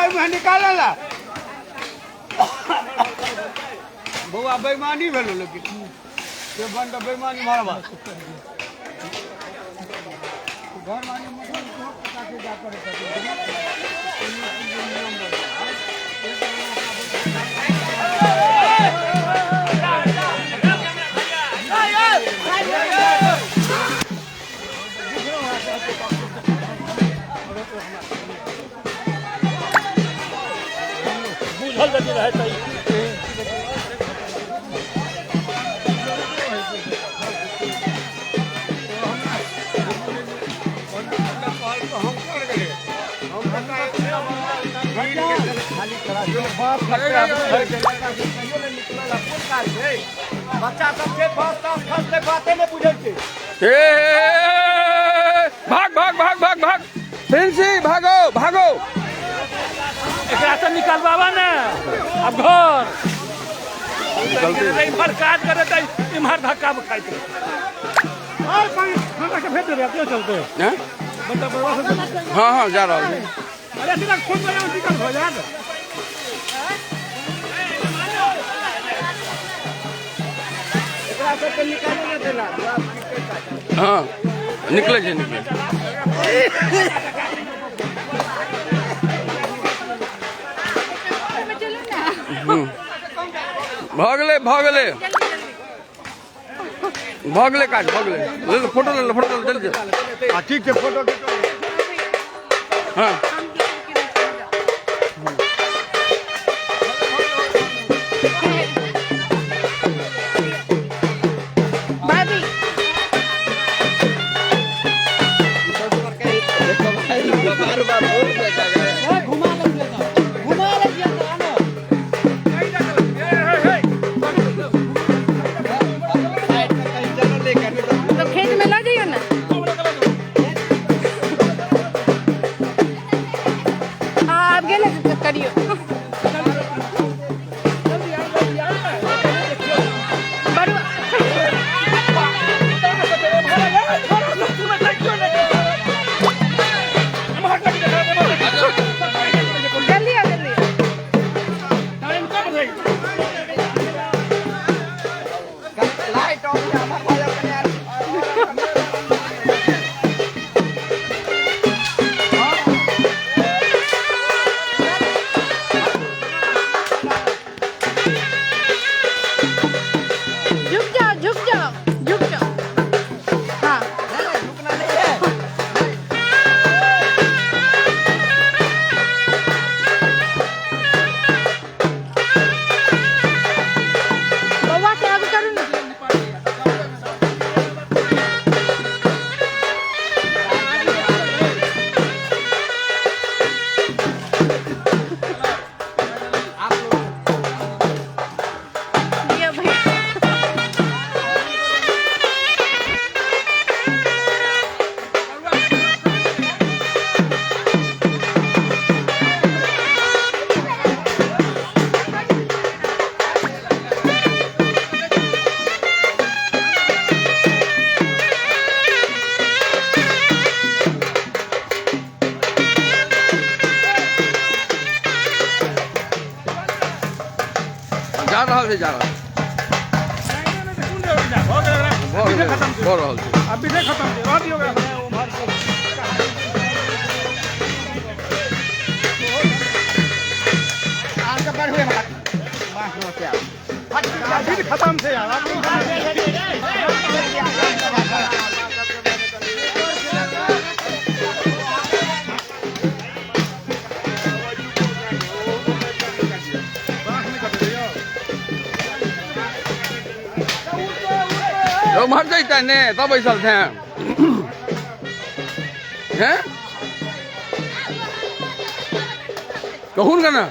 एहिमे निकालऽ ला बौआ बेईमानी भेलो लेकिन से बंद बेईमानी मारबा घर मानी मकान को पता के जा पड़े बुझल यदि रहै तऽ बच्चा सब छै बस तस खसते बाते नहि बुझै छै ए भाग भाग भाग भाग भाग प्रिंसी भागो भागो एकरा से निकलवावा ने अब घर इम्हर काज करे तऽ इम्हर धक्का खाइत रहे हमरा के भेज देबै अपने चलते हैं? बच्चा बड़वा से हाँ हाँ जा रहा हूँ अरे सीधा खून बजा निकल हो जात एकरा सबके निकाले नहि देना हाँ निकले छै निकले भऽ गेलै भऽ गेलै भऽ गेलै काज भऽ गेलै ले लो फोटो ले लो फोटो ले लो जल्दी आ ठीक छै फोटो खींचो हाँ भाभी तो खेत में लग जाइयो ना हाँ आप गेले तो करियो बड़ुआ जल्दी आओ जल्दी आओ। टाइम कब रही लाइट ऑफ भऽ जाओ कने आर। झुक जाओ झुक जाओ झुक जाओ हाँ झुकना नहीं है बउआ के आगू करू ना दिया भैया जा रहल छै जा रहल भऽ गेलै भऽ रहल छै अब विधे खत्म छै रह दियौ ओकरा। अहाँके बढ़िए विध खत्म छै यार आब नहि उम्हर जैते ने तब बैसल थे हैं कहून का ना